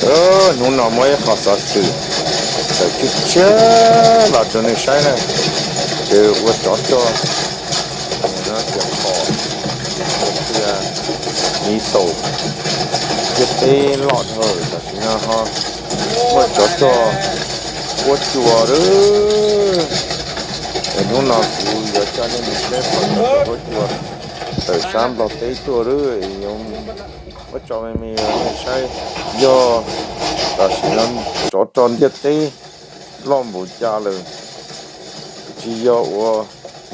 Hnub no muaj ib qho xov xwm tawm tshiab tshiab los rau nej saib na, ces ua tsov rog, tias pom tias miv xaum ntiaj teb loj dhau lawm, tam sim no ho muaj tsov rog quab cua lawm. Es hnub no kuv yuav coj nej mus saib qhov tsov rog quab cua tawm sab Nplog teb tuaj lawm, yuav muab tso me me rau nej saib. Yog tam sim no tsov rog ntiaj teb loj npaum cas lawm, tsis yog ua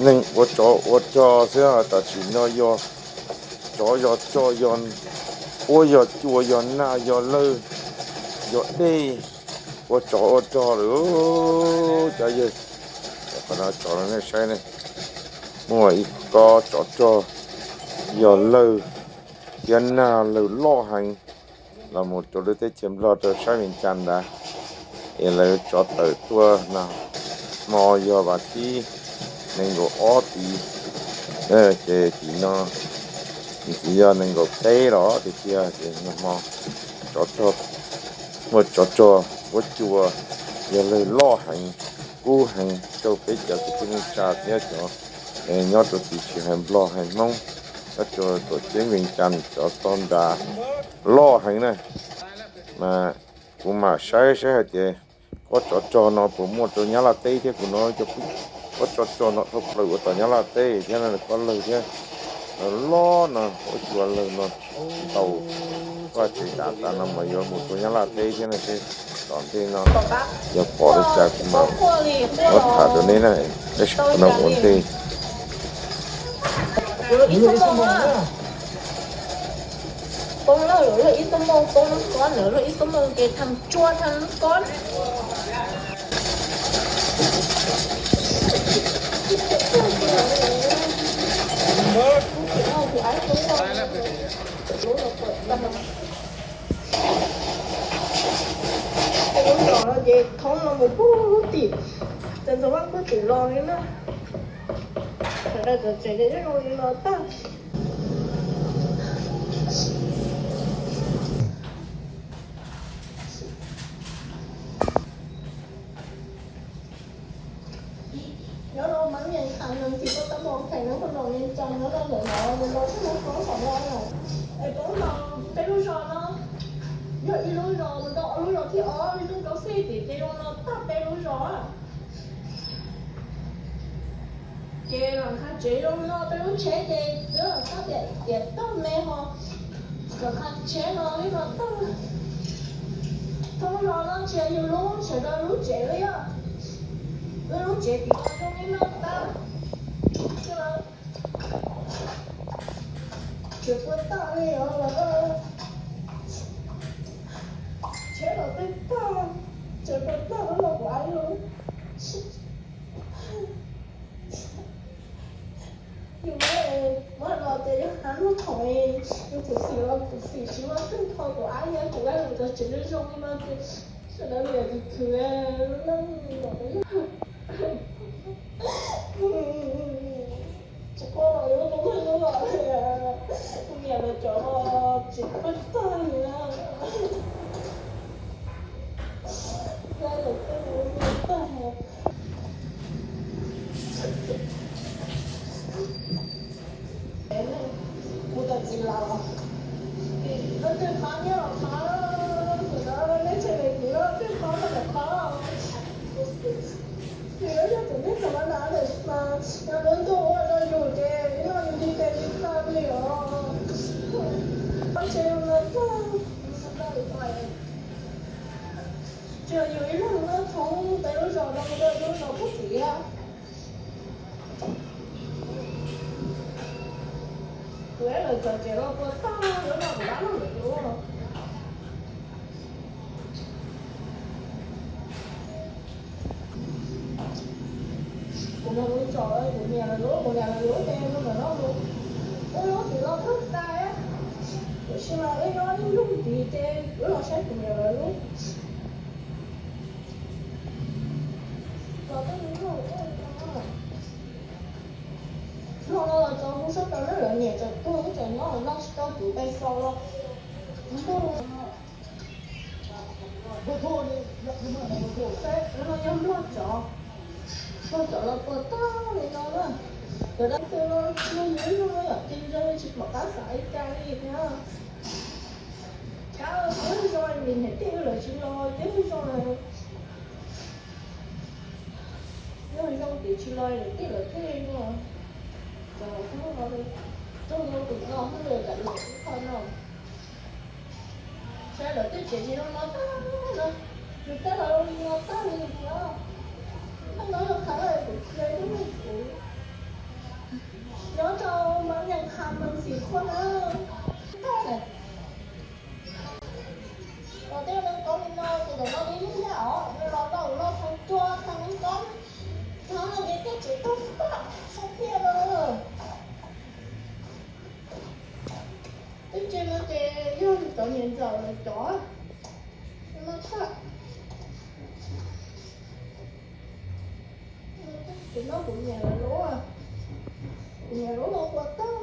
neeg ua tsov ua rog xwb, tam sim no yog tsov yog rog yog quab yog cua yog nag yog lawg yog dej, ua tsov ua rog lawm cov yawg. Qhov no tso rau nej saib ne, muaj ib kob tsov rog yog lawg thiab nag lawg loj heev los mus rau lub teb chaws Nplog rau sab Vias Cas ntawd, es lawv tsov tawm tuaj nag hmo yog vas thib nees nkaum ob tid, ces tim no tsis yog nees nkaum peb los tiag tiag, ces nag hmo tsov rog, muaj tsov rog quab cua yog lawg loj heev, kub heev rau peb cov kwv tij neej tsa thiab cov nyob rau tim tsis hais Nplog hais Hmoob, nyob rau tuam ceeb Vias Cas cov tog nras loj heev na. Mas kuv mam saib saib hais tias kob tsov rog no puas muaj rau Nyab Laj teb thiab, kuv hnov cov kob tsov rog no dhau plaws ua tom Nyab Laj teb thiab, kob lawg thiab loj no, quab cua lawg no ntau, vaj tsev dav tas no mas yuav mus rau Nyab Laj teb thiab no seb tom ntej no yog pom li cas kuv mam muab tham rau nej na. Tab sis qhov no ua ntej. Poob lawm, lawv ib tug moos poob lub kob ntawd, lawv ib tug moos ces tham tsuag tham lub kob. Lub zos no ces thoob no mus pub lub tim, ces ntxov vaj pub tim los li na. Sawv daws txom tsev ces zoo li no tag. Nyob rau Mab Vias Cas no ces koj tab tom pheem nyob rau Vias Cas nyob rau ntawm no, mus rau txoj no poob saum no na. Es poob no peb lub zos no, yog ib lub zos mus rau ob lub zos thiab ob lub zos rau xij tim ces zoo no tag peb lub zos. Ces los nqa tsev zoo no peb lub tsheb ces twb los txog tiam tiam toj me ho los nqa tsheb no li no tag. Thoob zos no tsis yog yus lub, sawv daws lub tsev li os. Wb lub tsev tim no zoo li no tag. Tsev puas tag li os, tsheb los twb tag, tsev puas tag los kuv ab lub. Yus muab, muab los ces yus hab lub khoom, yus khuv xim los khuv xim tsis muaj twg kho kuv ab, yog kuv ab lub cov tsev zoo zoo li no ces sawv daws niam tus khwv lub neej los tsis quaj los yuav tus neeg lub los li, kuv niam lawv cov tsis quaj tag li na. Kuv ab lawv tej tag. Kuv cov txiv laus, leej twg qab nyiaj los qab, tus no nej tseem me kwv leej twg qab los qab. Ces yog tus neeg thaum no na mas yog lub ntuj ua rau yus ces ib no yus nti tes li tag li os. Tsis yog yus ib leeg no thoob peb lub zos no mus rau lub zos puag tim. Kuv ab lawv cov tsev los puas tag, lub no kuv ab lub lwm lub. Kuv mus lub tso, kuv niam lawv lub, kuv niam lawv lub ces mus ntawm no mus. Wb lub tim los kawg tas, tiam sis mas wb nyob ib lub tid ces wb los saib kuv niam lawv lub. Los tej lub no, hmo no los tso kuv sab tau na, lawv niam tseem tuag, wb tseem nyob los noj tsis tau kuv pes xaus los ntuj. Los yog mlog tsov, mlog tsov los puas tag li no na. Cov dab tsi los yog nws zoo yom, ces ntshe tsis pom qab xav li cas li thiab. Cab kuj zoo, niam tij lawv tsis los ces zoo, yog zoo ces tsis los lawm, tij lawv thiaj li no. Cov no, cov no tus no hwj lawm, cov no tus qhov no. Saib lawv tej tsev tsis zoo no tag no, nws tej los zoo li no tag li no. Tej no yog khav lawm kuv cia ib lub kuv nyob rau Mab Nyeej Kham Meej Xim Khuam na. Tag lawm. Los tej neeg koob li no, tus ntawm no li ib yam os, nws los tau los tau cua tau neeg koob, no no ces tej tsev tag tag tag tiag lawm. Tej tsev no ces yog cov niam ntxawm lawv cov no tag. Ces no kuv niam lawv lub, kuv niam lub no puas tag,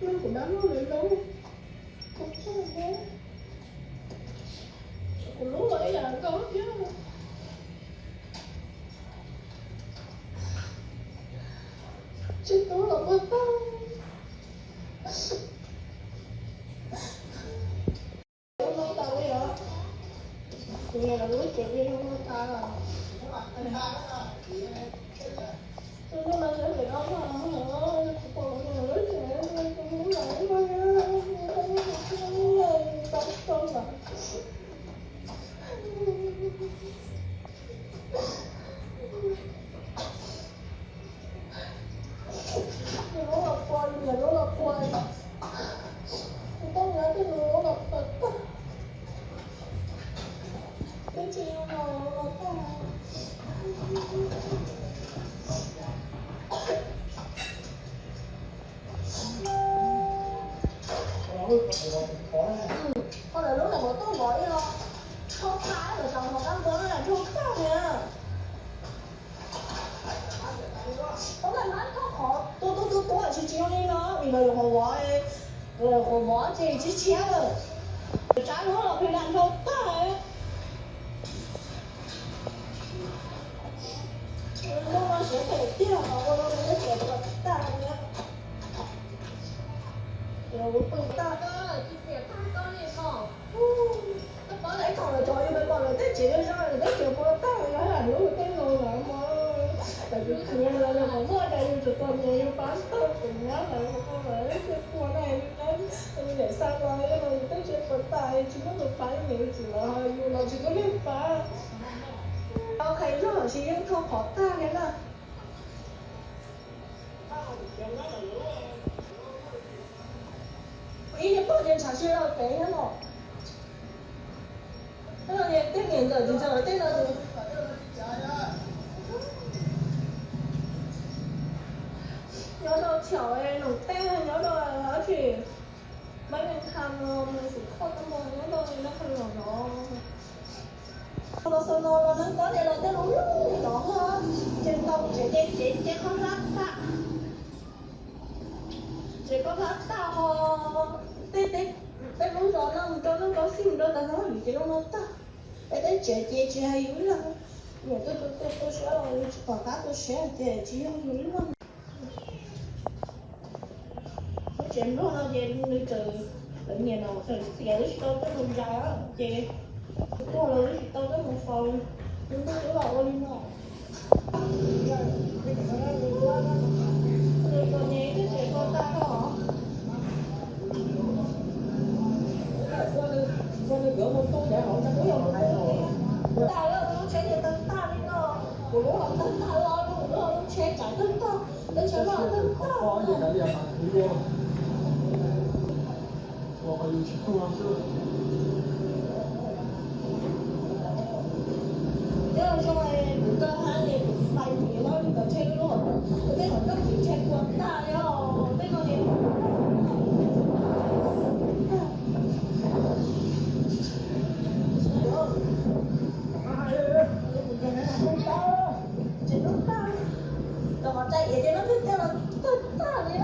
no kuv dab laug lawv lub puas tag thiab. Kuv lub los ib yam nkaus thiab. Tsev tub los puas tag. Kuv niam lawv lub tsev ces zoo no tas. Tus no mas sawv daws no, kuv pom kuv niam lub tsev, kuv lub lawm no, kuv tau tau lawm. Nws lub los pua, nws lub los pua, kuv tau nyob tej nws lub los pua tag. Twb tsis yog los los tag. Qhov lawv lub lawm kuv tuaj vov ib lo, rho tag lawm, rau hauv qab npua no rho tag li. Ub, mas nab thauj qhov tua tua tua tua tsis tsis zoo li no, vim lawv lawm qhov vov, lawm qhov vov ces tsis tshiab lawm. Tsab lub los pheej dam nrho tag. Lub no siab phem tiag, qhov ua no nws twb tseem puas tag li. Kuv pw tag, tsis tias tag koj li no. Koj paub lawv thaum lawv cov yus pom lawv tej tsev zoo zoo, lawv twb tseem puas tag, yog lub tej no lawm mas lawv tsis khiav lawm, lawv qhov muaj cas yus tseem txom nyem yus pab tau tus nyab lawv, lawv twb tseem puas tag li na. Yus niam xa los yog lawv twb tseem puas tag, tsis muaj tus pab yus niam yus txiv lawv, yus los tsis muaj neeg pab. Tau qhia zog los sis yeej thauj qhov tag li na. Ib niag pog ces ntshav si los pem nyob no. Tej no niag tej niam ntxawm tsis ntxawm tej no. Nyob rau chaw Noom Teb, nyob rau dab tsi, Mab Nyeej Kham no, Xwm Khuam no, nyob rau Nab Qhee Loos no. Los xaus no los neeg koob ces los tej lub lub li no, ces tau tsev ces tsev ces qhov hlab tag. Tsev qhov hlab tag ho, tej, tej lub zos no mus rau neeg koob xij mus rau tas zog vim ces lub no tag. Es tej tsev ces tsis hais yus ib leeg, niam tuaj tuaj tuaj siab los yus tsis pom qab tu siab ces tsis yog yus ib leeg. Lub tsev nplog no ces nws txawm, lawv niam no txawm txiav lub tsis tau coj mus zais ces tuag los lub tsis tau coj mus faus, nws ntuj twb los ua li no. Nws txom nyem twb tseem tau tag no. Tag lawm, lub tsheb ces tawg tag li no. Kuv lub los tawg tag, lub, lub tsheb tsam tawg tag, lub tsheb loj tawg tag. Nyob zoo kuv kawg hab ces kuv fais mus yuav lub kom tsheb lub, kuv tej qhov rooj kuv tsheb puas tag li os, tej no ces tsev no tag, cov qhov tsa iav ces no twb tej los tag tag li.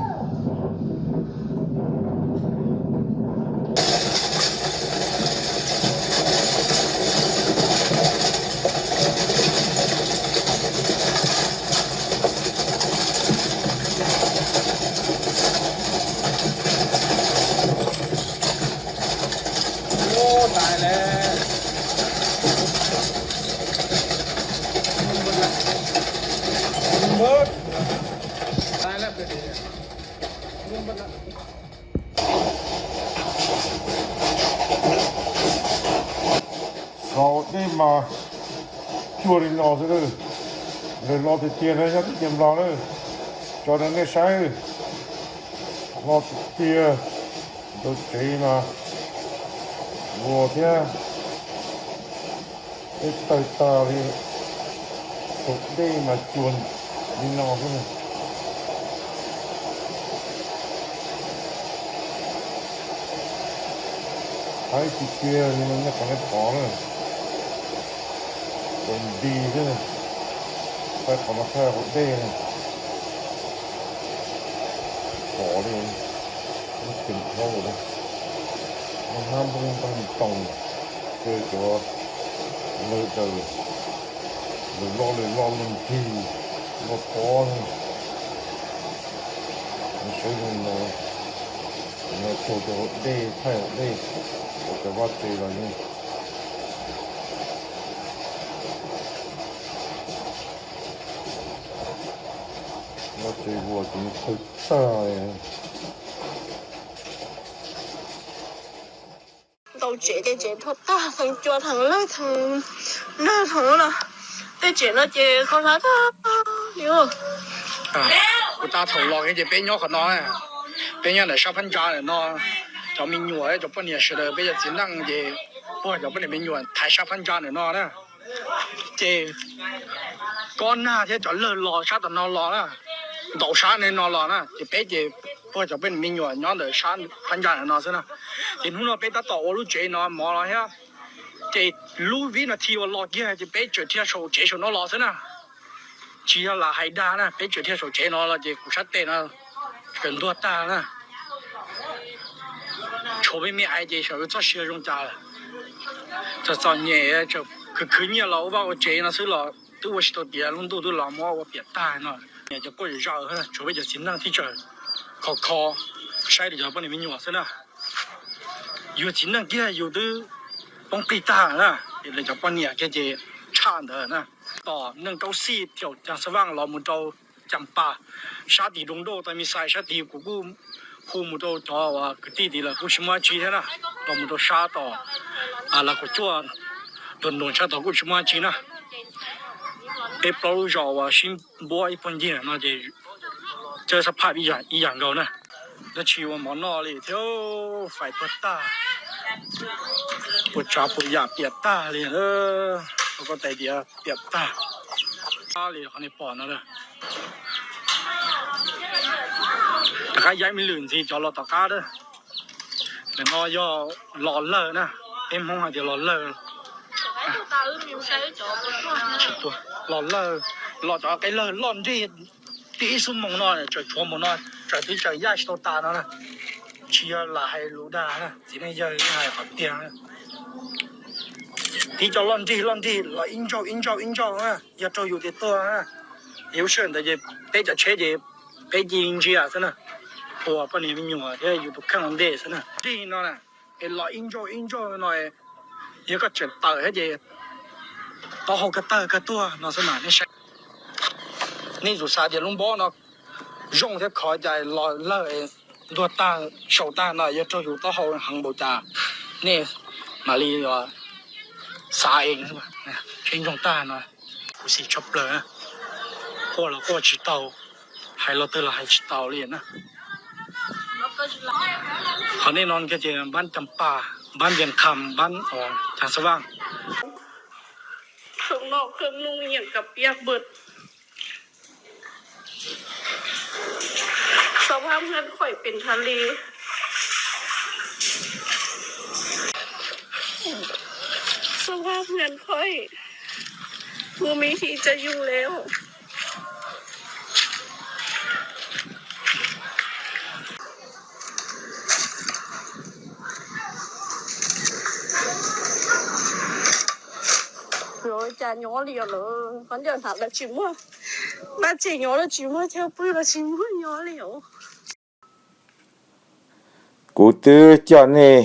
Xaus dej mas cuag li no xwb. Lawv los tiag tiag na, nyob teb chaws Nplog na, tso rau nej saib. Los tiag tiag, ntau tsev mas vuas thiab, dej tawg tag li, tus dej mas cuag li no xwb. Haib tiag tiag li no, nej qhov nej pom na, tus nti xwb, thaij qhov no thaij hauv dej na, pom li, ceem dhau li, hnab nplooj nplooj toos, xyov cov lawg daws, lawg loj lawg loj lawg nrig loj pob, saib zoo no, no tuag rau hauv dej, thaij hauv dej, ua cov vaj tse los yeej vaj tse vuas ces tawg tag. Ntau tsev ces tsev thuav tag, theem cua theem lawg theem nag theem los, tej tsev no ces kho hlab tag li. Kuv tas thaum los ces peb nyob qhov no, peb nyob ntawm sab phab ntsa ntawm no, cov me nyuam cov poj niam sawv daws peb cov txiv neej ces puag cov poj niam me nyuam thaiv sab phab ntsa ntawm no na. Ces kob nag thiab cov lawg los sab tom no los na, ntaus sab no los na, ces peb ces puag cov poj niam me nyuam nyob ntawm sab phab ntsa ntawm no xwb na. Ces hnub no peb tab tom ua lub tsev no mov los thiab, ces lub vib no thi uas los kiag ces peb tseem dhia saum tsev saum no los xwb na. Tsis yog lam hais dag na, peb tseem dhia saum tsev no los ces kuv sab tes no tseem ntuag tag na. Tshuav me me aiv ces xyov txoj sia zoo cas lawm. Txom txom nyem, khwv khwv nyiaj los ua vaj ua tsev no xwb los twb ua tsis tau tiav, lub ntuj twb los muab ua piam tag no. Niam cov quaj zaws, tshuav peb cov txiv neej thiab tseem kho kho saib li cov poj niam me nyuam xwb na. Yus txiv neej kiag yus twb poob qij tag na, lawv cov poj niam kiag ces tshaj ntawd na. Tom neej rau xij thaum Caas Xab Vaaj los mus rau Caas Pas, sab tim Doo Doj tau me xais sab tid kuv kuj hu mus rau cov uas kwv tij tid lawm kuj tsis muaj dab tsi thiab na. Los mus rau sab tom Las Kaum Cuaj, Ntuag Nroos sab tod kuj tsis muaj dab tsi na. Peb plaub lub zos uas sib npuab ib puag ncig no ces cov xab phaj ib yam nkaus na. Dab tsi ua mov noj li thiab, fais tuag tag, puas tsav puas yam piam tag li. Koj tais diav piam tag li qhov nej pom no. Rov qab yaib me lwm ntxiv cov los tom qab na. Ntawm no yog los lawg na, peb Hmoob hais tias los lawg. Los lawg, los cov qe lawg loj nrig, tib ib xuab moos no tseem tshuav mus no, tseem twb tseem yaij tsis tau tas no na. Tsis yog lam hais lus dag na, txiv neej yawg yeej hais qhov tiag. Tib co loj nrig loj nrig los ib ntsauj ib ntsauj ib ntsauj na, yog raug yus ces tuag na. Ces lub sij hawm ntawd ces peb cov tsheb ces peb ci ntsia xwb na, ua poj niam me nyuam thiab yus tus kheej ua ntej xwb na. Nrig no na, es los ib ntsauj ib ntsauj no, yog koj tseem tawm thiab ces taub hau kawg tawg kawg tuag no xwb mas nej saib. Nej tsuas xav tias lub npob no zoo thiab khov cas los lawg ntuag tag saum tag no yog raug yus taub hau heev npaum cas, nej mam li xav es, seb ntsoog tag no. Khuv xim tshaj plaws, quaj los quaj tsis tau, hais los twg los hais tsis tau li na. Qhov nej no kiag ces npab Cas Pas, npab Vias Kham, npab Cas Xab Vaj. Coom no kheej nug yeem kas piab npawg. สภาพเฮือนข้อยเป็นทะเล สภาพเฮือนข้อยบ่มีที่จะอยู่แล้ว Lawv cas nyob li os lawm, qhov ncauj hnav lawv tsis muaj, vaj tsev nyob lawv tsis muaj, chaw pw lawv tsis muaj nyob li os. Kuv twb coj nej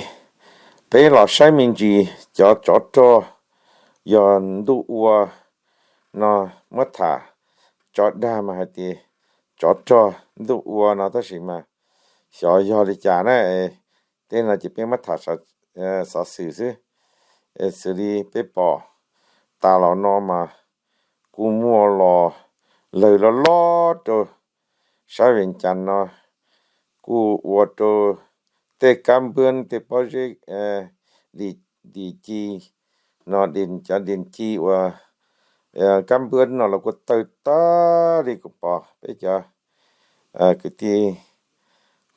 Peb los saib me ntsis cov tsov rog yog ntuj ua no, muab tham tso dag mas hais tias tsov rog ntuj ua no tab sis mas xyov yog li cas na. Tej no ces peb muab tham xov xwm xwb. Xws li peb pom tas los no mas kuj muaj los lawg loj loj rau sab Vees Cas no, kuj ua rau tej kab npwb tej pob zeb, di ci no, cov di ci uas kab npwb no los kuj tawg tag li kuv pom peb cov kwv tij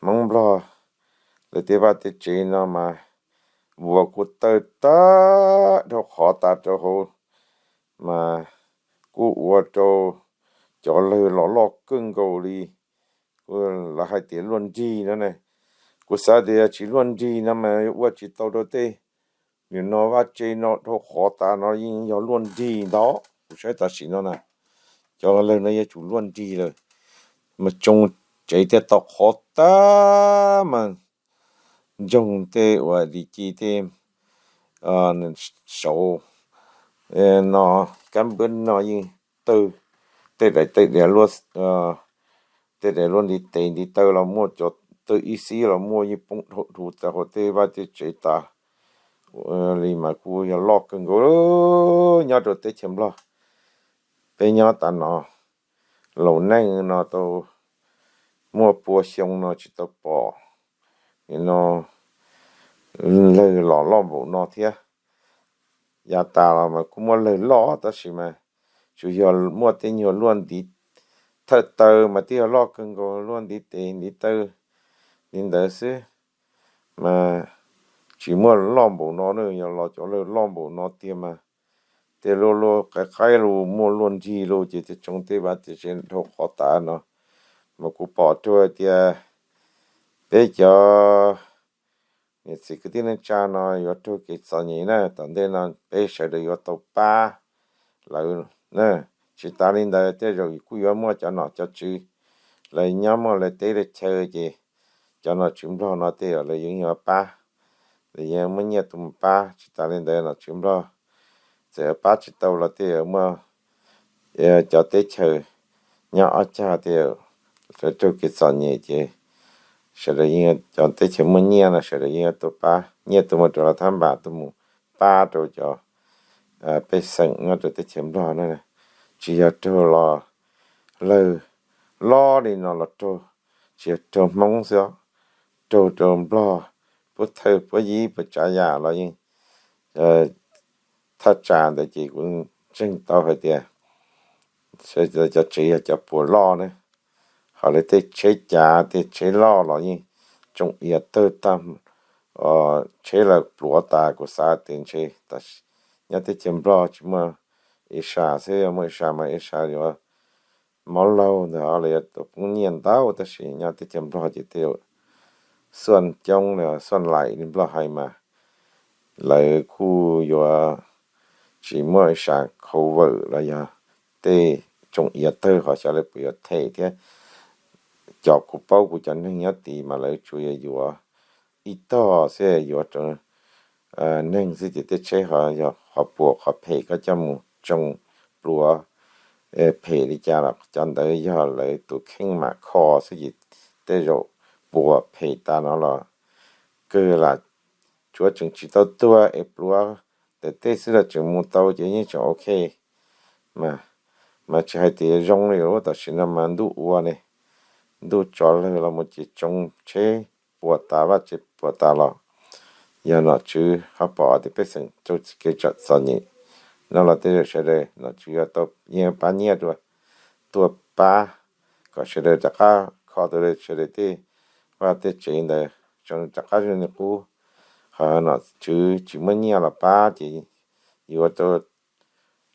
Hmoob Nplog lawv tej vaj tej tsev no mas vuas kuj tawg tag dhau qhov tas rau hauv, mas kuj ua rau cov lawg los loj kawg nkaus li. Lawv hais tias luaj nrig no ne, kuv xav tias tsis luaj nrig no mas ua tsis tau rau tej, nim no vaj tse no dhau qhov tas no yeej yog luaj nrig ntag. Kuv saib tam sim no na, cov lawg no yuav tsum luaj nrig lawm, mas tsoo tsev thiaj tau qhov tas mas ntsoog tej uas di ci tej saud no, kab npwb no yeej tawg, tej daim tej daim luaj, tej daim luaj ntiv tes ntiv taw los muaj, cov tawg ib xib los muaj, yeej poob dhau dhus tas hauv tej vaj tej tsev tas li mas kuj yog loj kawg nkaus nyob rau teb chaws Nplog. Peb nyob tas no laus neej no tau muaj pua xyoo no tsis tau pom no lawg los loj npaum no thiab. Yav tas los mas kuj muaj lawg loj tab sis mas tsuas yog muaj tej nyuag luaj ntiv, thawj taw mas twb yog loj kawg nkaus, luaj ntiv tes ntiv taw li ntawd xwb, mas tsis muaj loj npaum no na. Yog los cov lawg loj npaum no tiag mas tej luaj luaj qaib qaib los muaj luaj nrig los ces tej tsoo tej vaj tej tsev dhau qhov tas no. Mas kuv pom rau hais tias peb cov niam txiv kwv tij neej tsa no yuav raug kev txom nyem na, tom ntej no peb sawv daws yuav tau pab lawv na. Tsis tas li ntawd tej zaum kuj yuav muaj cov nom cov tswv, lawv nyob muaj lawv teb lawv chaw ces cov nom tswv Nplog no tej zaum lawv yeej yuav pab, lawv yeej muab nyiaj tuaj mus pab. Tsis tas li ntawd nom tswv Nplog txawm pab tsis tau los tej zaum muaj cov teb chaws nyob ob cag tej zaum raug kev txom nyem ces sawv daws yeej, cov teb chaws muaj nyiaj no sawv daws yeej yuav tuaj pab, nyiaj tuaj mus rau los thab npas tuaj mus pab rau cov pej xeem nyob rau teb chaws Nplog na. Tsis yog raug los lawg loj li no los raug, tsis yog raug Hmoob xwb, raug rau Nplog, puab thawj puab yib puas tsav yam los yeej thaj tsam ntawd ces kuv ntseeg tau hais tias cov tsev yog cov puas loj ne, ho lawv tej tsheb cav tej tsheb loj los yeej tsoo iav tawg tag, tsheb lawv pluav tas. Kuv xav tias ntshe nyob teb chaws Nplog tsis muaj ib sab xwb, yog muaj ib sab mas ib sab yuav mob laug ntawd los yuav tau poob nyiaj ntau, tab sis nyob teb chaws Nplog ces tej zaum xuaj coob, xuaj laim li Nplog hais mas lawv kuj yuav tsis muaj ib sab khau vawm los yog tej tsoo iav tawg, ho xyov lawv puas yuav them thiab. Cov kuv paub kuv cov neeg nyob tid mas lawv tsuas yog yuav ib tog xwb, yuav rau neeg xwb ces tej tsheb ho yog qhov puas qhov phem koj coj mus tsoo pluav phem li cas los cov ntawd yog lawv tus kheej mam kho xwb ces tej zaum puas phem tas no los kawg lam tsuav tseem tsis tau tuag es pluav ntawm tej xwb los tseem mus tau ces yeej tseem ok. Mas tsis hais tias zoo li lub tam sim no mas ntuj ua ne, ntuj tso lawg los mus ces tsoo tsheb puas tas vaj tsev puas tas los yog nom tswv ho pom tias pej xeem raug kev txom nyem no los tej zaum sawv daws nom tswv yuav tau yeej pab nyiaj rau tuaj pab kom sawv daws rov qab kho tau sawv daws tej vaj tej tsev ntawd rov qab zoo li qub. Ho nom tswv tsis muaj nyiaj los pab ces yuav tau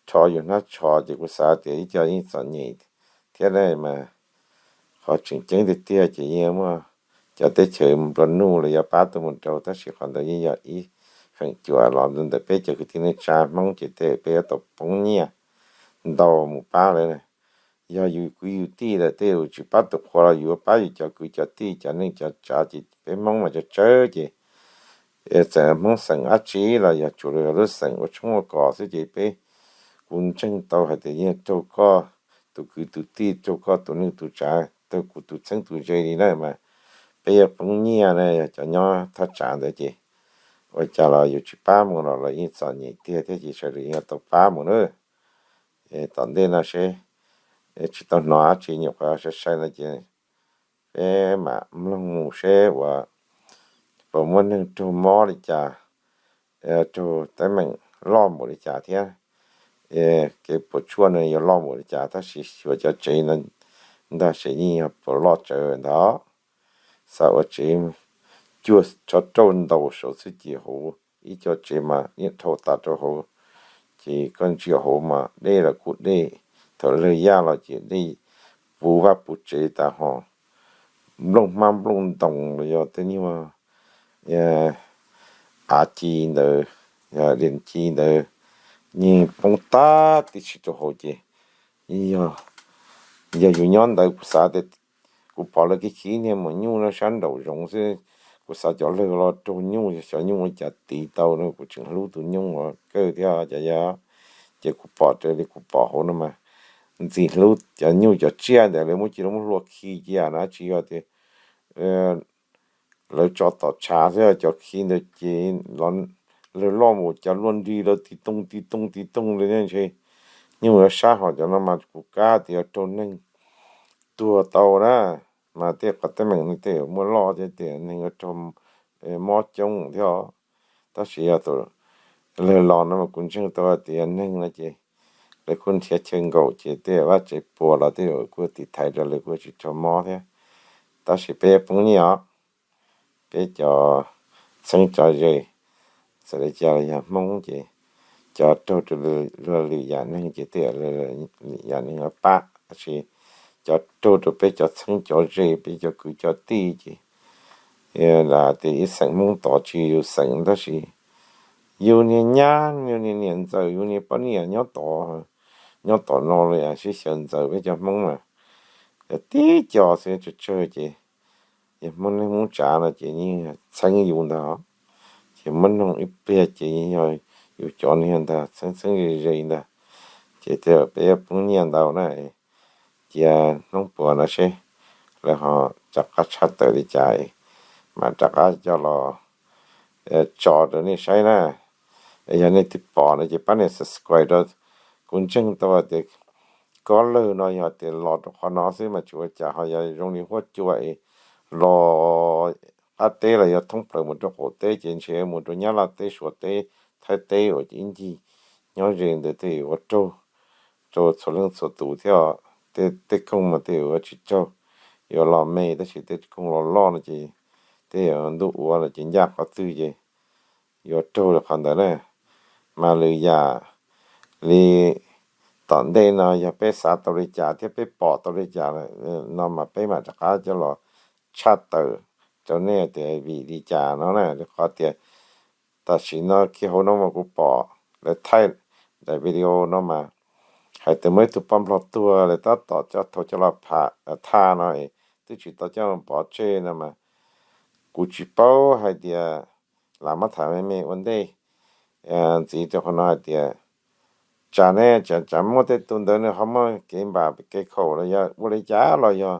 rho yus hnab tsho ces kuv xav tias ib co yeej txom nyem thiab ne. Mas qhov tseem ceeb tiag tiag ces yeej muaj cov teb chaws nplua nuj los yuav pab tuaj mus rau, tab sis qhov ntawd yeej yog ib feem cuam los ntawm peb cov kwv tij neej tsa Hmoob ces tej peb yuav tau poob nyiaj ntau mus pab lawv. Yog yus kwv yus tij lawm tej yus tsis pab tus qhua los yus yuav pab yus cov kwv cov tij cov neej cov tsav ces peb Hmoob mas tsawg tsawg ces Txawm Hmoob xeem dab tsi los yog tsuas yog lub xeem ua tshoob ua kos xwb ces peb, kuv ntseeg tau hais tias yeej raug koj tus kwv tus tij, raug koj tus neej tus tsav, raug kuv tus txheeb tus ze li na mas peb yuav poob nyiaj na. Yog cov nyob thaj tsam ntawd ces ua cas los yus tsis pab mus los lawv yeej txom nyem tiag thiab ces sawv daws yeej tau pab mus na. Tom ntej no seb, tsis tau hnov dab tsi, nyuam qhuav sai sai no ces peb mam mloog mus seb uas puas muaj neeg raug mob li cas, raug teeb meem loj npaum li cas thiab kev puas tsuaj no yuav loj npaum li cas, tab sis xyuas cov tsev no ntag ces yeej yog puas loj tsawv ntag. Xav ua tsev cuaj tsho rauj ntaus saum xwb ces hauv ib co tsev mas yeej dhau tas rau hauv. Ces koj ntsia hauv mas dej los kuj dej, thaum lawg yaj los ces dej puv vaj puv tsev tas ho nplooj hmab nplooj ntoos los yog tej nyuag av ci ntawd, diam ci ntawd yeej poob tag tib si rau hauv ces yog yus nyob ntawd kuv xav tias, kuv pom lawv kev khi niag maum nyuj no sab nraum zoov xwb, kuv xav cov lawg los raug nyuj, xyov nyuj ua cas tiv tau no, kuv tseem hlub tus nyuj uas kawg thiab cov yog, ces kuv pom raws li kuv pom hauv no mas ntxim hlub cov nyuj cov tsiaj ntawd lawv muab cia li muab hlua khi cia na, tsis yog tias lawv tso tom tshav xwb, cov khi ntawd ces lawv loj mus cas luaj nrig lawv tiv tooj tiv tooj tiv tooj li ne ntshe. Nyuj yuav sab hos cov no mas kuv kav tias raug neeg tuag tau na, mas tej qhov teeb meem no tej muaj loj thiab tias neeg yuav raug mob coob thiab os. Tab sis yog tus lawg los no mas kuv ntseeg tau tias yog neeg no ces lawv kuj nrhiav chaw nkaum ces tej vaj tsev puas los tej kuj tiv thaiv rau lawv kuj tsis raug mob thiab. Tab sis peb poob nyiaj os, peb cov txheeb cov ze, txawm li cas los yog Hmoob ces cov raug rau luag lwm yam neeg ces tej yam neeg pab, tab sis cov raug rau peb cov txheeb cov ze, peb cov kwv cov tij ces lam tias ib xeem Hmoob tod tsis yog yus xeem tab sis yus niag nyab, yus niag niam ntxawm, yus niag poj niam nyob tod, nyob tom no los sib xyaw ntxaws peb cov Hmoob mas yog tib co xwb tsawg tsawg ces yog Hmoob neej Hmoob tsav no ces yeej txheeb yus ntag. Ces muab noog ib pliag ces yog yus cov niag ntag txheeb txheeb ze ze ntag. Ces tej peb poob nyiaj ntau na, cia hnub puas no seb lawv ho rov qab tshaj tawm li cas mam rov qab coj los tso rau nej saib na. Yog nej twb pom no ces pab nias subscribe rau. Kuv ntseeg tau tias kob lawg no yog tias los rau qhov no xwb mas tsis ua cas, ho yog zoo li huab cua es los qab teb los yog thoob plaws mus rau qaum teb ces ntshe mus rau Nyab Laj teb, Suav teb, Thaib teb uas ib ncig nyob ze ntawd tej yuav raug rau txhua leej txhua tus thiab. Tej koog mas tej yuav tsis raug, yuav los me, tab sis tej koog los loj no ces tej yuav ntuj ua no ces ncaj qhov twg ces yuav raug li qhov ntawd na. Mas lwm yam li tom ntej no yog peb xav tau li cas thiab peb pom tau li cas no mas peb mam rov qab coj los tshaj tawm rau nej tias vim li cas no na. Rau qhov tias tam sim no kiag hauv no mas kuv pom lawv thaij daim video no mas hais tias muaj ib tug poj nplog tuag lawv tab tom coj thauj coj los thaj no, twb tsis tau coj pov tseg no mas kuv tsis paub hais tias lam muab tham me me ua ntej ntxiv rau qhov no hais tias tsam ne, tsam muaj tej tus ntawd nws ho muaj kev npam kev khaum los yog ua li cas los yog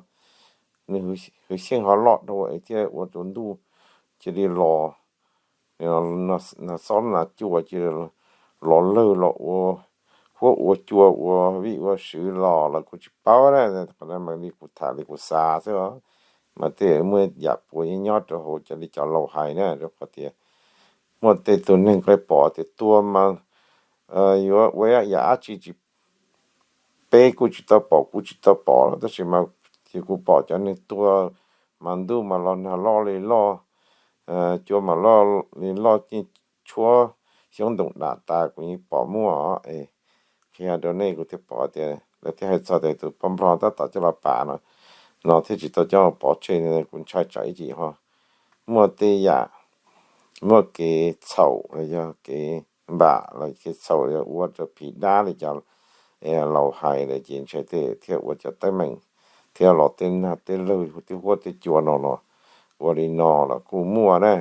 nws hwv xyeej ho loj dua thiaj ua rau ntuj cia li los, no xob nas cua cia li los lawg los ua huab ua cua ua vij ua sw los los kuv tsis paub na. Qhov no mas li kuv tham li kuv xav xwb os. Mas tej muaj yam puas nyob rau hauv cov li cov laus hais na, rau qhov tias muaj tej tus neeg koj pom tias tua mas yuav ua yam dab tsi tsis, peb kuj tsis tau pom kuv tsis tau pom los tab sis mas kuv pom cov neeg tuag mas ntuj mas los nag loj li loj, cua mas loj li loj, yeej tshuab xyoob ntoos dam tas kuv yeej pom muaj. Qhia rau nej kuv thiaj pom tias lawv thiaj hais txog tias tus poj nplog tab tom coj los pam no, no thiaj tsis tau coj pov tseg. Kuv ntshai tsam ib chim ho muaj tej yam, muaj kev txhaum los yog kev npam los kev txhaum los ua rau phim dab li cov laus hais lawm ces ntshai tej thiaj ua cov teeb meem thiab los tej nag tej lawg tej huab tej cua no los ua li no los kuj muaj na.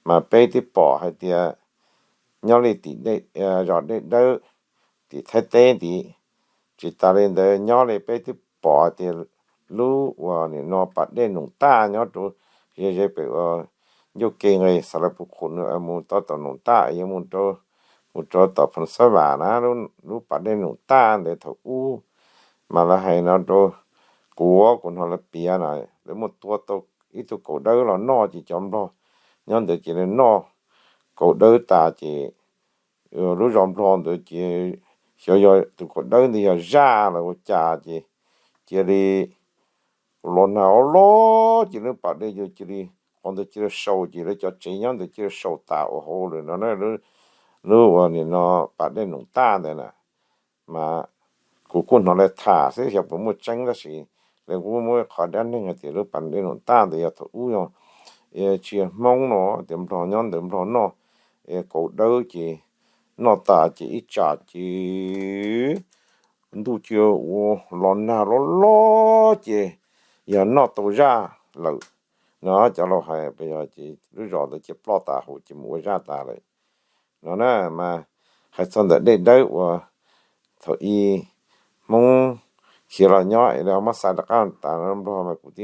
Mas peb twb pom hais tias nyob li tim zos Dej Dawb, tim Thaib teb tid. Tsis tas li ntawd nyob li peb twb pom tias lub uas nim no pas dej Noom Taj nyob rau ze ze pem uas ncuj ke nqes Xav Laj Pus Khum mus rau tom Noom Taj, yuav mus rau tom Phoos Xab Vam na, lub pas dej Noom Taj ntawd thaum ub mas lawv hais no rau kuv, kuv hnov lawv piav na, lawv muaj tua tau ib tug kaus dawb los noj ces cov nplog nyob ntawd cia li noj kaus dawb tas ces lub zos nplog ntawd ces xyov yog tus kaus dawb ntawd yog zaj los ua cas ces cia li los nag loj ces lub pas dej cia li, qhov ntawd cia li sau ces lawv cov tsev nyob ntawd cia li sau tas ua hauv lawm no na. Lub uas nim no pas dej Noom Taj ntawd na, mas kuv kuj hnov lawv tham xwb xyov puas muaj tseeb tab sis lawv kuj muaj qhov dab neeg hais tias lub pas dej Noom Taj ntawd yog thaum ub yog tsis yog Hmoob no tias nplog nyob ntawd nplog noj kaus dawb ces noj tas ces ib tsam ces ntuj cia li los nag loj loj ces yog noj tau zaj lawm no. Cov laus hais yog ces lub zos ntawd cia ploj tas hauv ces mus ua zaj tas lawm no na. Mas hais txog ntawm Dej Dawb uas thaum ub Hmoob khiav los nyob es lawv muab xa rov qab tas nplog mas kuv,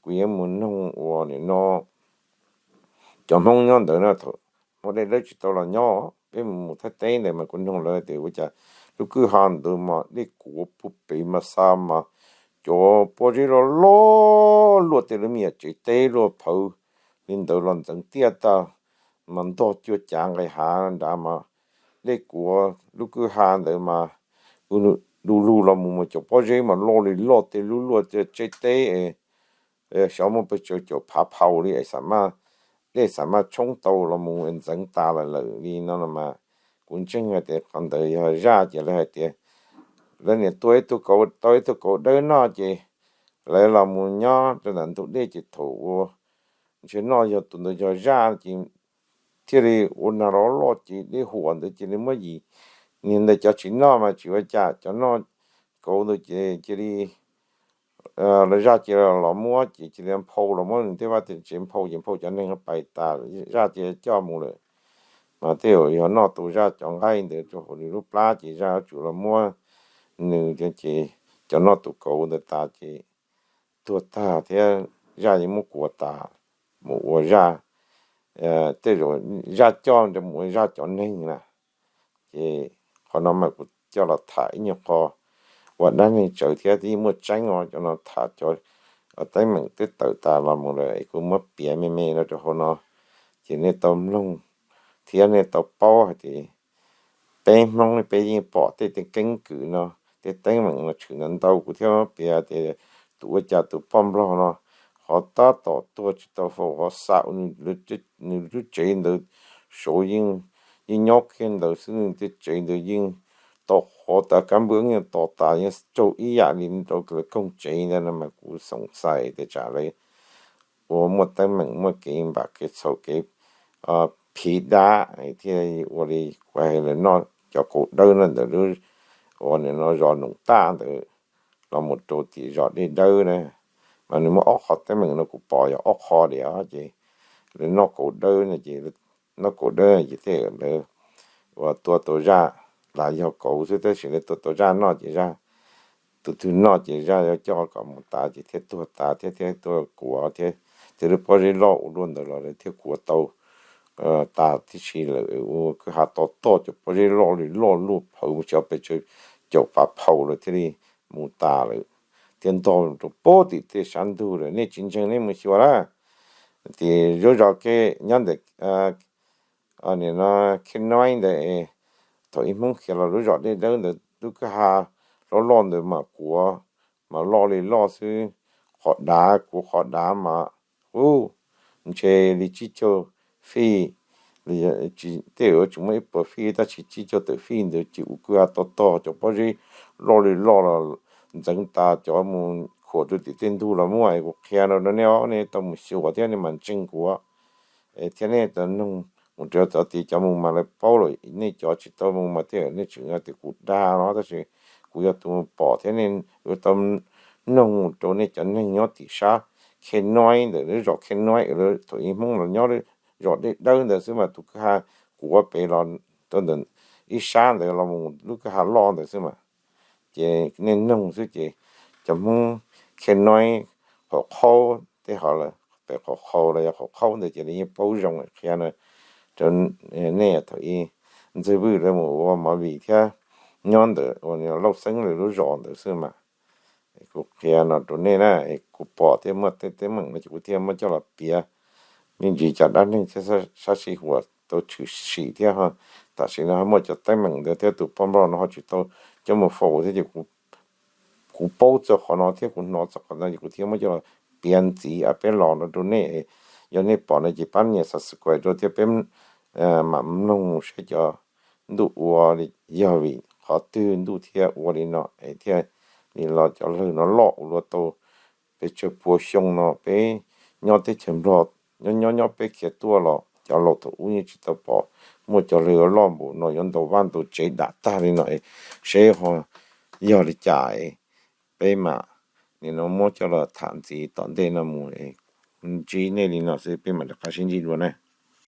kuv yuav mus noog uas nim no cov Hmoob nyob ntawd na, thaum Hmoob Dej Dawb tsis tau los nyob, peb mus Thaib teb ntawd mas kuv noog lawv tias ua cas lub kwj ha ntawd mas dej kuav puag pem mas xa mas cov pob zeb loj loj luaj tej lub me nyuam tsev teb luaj phawv li ntawd los ntxeev tiaj tag, mas ntog cuaj cav nqis hav nrad mas dej kuav lub kwj ha ntawd mas du lug los mus mas cov pob zeb mas loj li loj tej lub luaj tsev teb es xyov muaj pes tsawg caum phav phau li es dej xam maj tshoob tau los mus ntxeev tas lawm li no mas kuv ntseeg hais tias qhov ntawd yog zaj ces lawv hais tias lawv niam tua ib tug kaus, tau ib tug kaus dawb noj ces lawv los mus nyob rau ntawm ntug dej ces thaum ua ntshe noj yog tus ntawd yog zaj ces thiaj li ua nag loj loj ces dej huam ntawd cia li muab yim, niag ntawd cov tsis noj mas tsis ua cas, cov noj kaus ntawd ces cia li lawv zaj cia li los muab ces cia li nphau los muab nws tej vaj tej tsev nphau ces nphau cov neeg pais tas, zaj cia li coj mus lawm. Mas tej zaum yog noj tus zaj cov nqaij ntawd rau hauv nws lub plab ces zaj yuav tsum los muab nws ces cov noj tus kaus ntawd tas ces tuag tag thiab zaj yeej muab kuav tas mus ua zaj, tej zaum zaj coj mus ua zaj cov neeg na. Ces qhov no mas kuv coj los tham ib nyuag qho ua dab neeg tsawv thiab twb yeej muaj tseeb os, cov no tham cov teeb meem twb tawm tas los mus lawm es kuv muab piav me me no rau hauv no ces nej tau mloog thiab nej tau paub hais tias peb Hmoob peb yeej pom tej keeb kwm no, tej teeb meem no tshwm ntau ntau. Kuv thiaj muab piav tias tus ua cas tus poj nplog no qhov tab tom tuag tsis tau faus, qhov xa ua nws lub tsev ntawd saud yeej nyob kiag ntawd xwb, nws tej tsev ntawd yeej to qhov tas, kab npwb yeej to tas, yeej raug ib yam li rau lawv koog tsev ntawd no mas kuv xoom xais tias tsam lawv ua muaj teeb meem muaj kev npam kev txhaum kev phiv dab thiaj ua li kuv hais lawv noj cov kaus dawb no ntawm lub uas nim no zos Noom Taj ntawd los mus rau tim zos Dej Dawb na. Mas nws muaj ob qho teeb meem no kuv pom yog ob qho diam ces lawv noj kaus dawb no ces, noj kaus dawb ces tej lawv uas tua tau zaj, lam yog kaus xwb tab sis lawv tua tau zaj noj ces zaj, tus twg noj ces zaj yuav coj kom mus tas ces thiaj tuag tas thiab thiaj tuag kuav thiab, tej lub pob zeb loj ua luaj ntawd los lawv thiaj kuav tau tas tib si lawm. Ua kwj ha to toj cov pob zeb loj li loj luaj phawv mus xyov pes tsawg caum phav phau lawm thiaj li mus tas lawm, thiaj ntog rau puag tim tej sab ntug lawm. Nej tsis ntseeg nej mus xyuas na. Tim lub zos ke nyob ntawm nim no Khej Noib ntawd, thaum ub Hmoob khiav los lub zos Dej Dawb ntawd lub kwj ha loj loj ntawd mas kuav, mas loj li loj xwb, qhov dav kuav qhov dav mas ub, ntshe li tsib caug fij, tej zaum tsis muaj ib puas fij tab sis tsib caug tawm fij ntawd ces ua kwj ha to tog cov pob zeb loj li loj los ntxeev tas cov mus khuam rau tim tej ntug los muaj. Kuv qhia no rau nej, nej tau mus xyuas thiab nej mam ntseeg kuv thiab nej tau noog mus rau txog tid. Cov mus mas lawv paub lawm, nej cov tsis tau mus mas tej zaum nej tseem tias kuv dag no tab sis kuv yog tus mus pom thiab nej yuav tau noog mus rau nej cov neeg nyob tim sab Khej Noib ntawm lub zos Khej Noib, thaum ub Hmoob los nyob zos deb dawb ntawd xwb mas tus kwj ha kuav pem los rau ntawm ib sab ntawd los mus lub kwj ha loj ntawd xwb mas. Ces nej noog xwb ces cov Hmoob Khe Noib, Qhov Qhaub tej hov lawm, pem Qhov Qhaub los yog Qhov Qhaub ntawd ces lawv yeej paub zoo qhia no rau nej. Thaum ub Ntxwg Vwj lawv mus ua movie thiab nyob ntawm uas Lauj Xeeb lawv lub zos ntawd xwb mas. Kuv qhia no rau nej na, kuv pom thiab muaj tej teeb meem no ces kuv thiaj muab coj los piav. Me ntsis cov dab neeg thiab sab sij huam tau tshwm sim thiab, tam sim no ho muaj cov teeb meem ntawd thiab tus poj nplog no ho tsis tau coj mus faus thiab ces kuv paub txog qhov no thiab kuv hnov txog qhov no ces kuv thiaj muab coj los piav ntxiv peb los no rau nej. Yog nej pom no ces pab nias subscribe rau thiab peb mam mloog saib cov ntuj ua li, yog vim qhov twg ntuj thiaj ua li no es thiaj li los cov lawg no loj ua luaj tau pes tsawg pua xyoo no peb nyob teb chaws Nplog, nyob nyob nyob peb khiav tuaj los cov laus thaum ub yeej tsis tau pom muaj cov lawg loj npaum no yuav ntaus vaj ntaus tsev dam tag li no es seb ho yog li cas es peb mam nim no muab coj los tham ntxiv tom ntej no mus. Ntsib nej li no xwb peb mam rov qab sib ntsib dua na.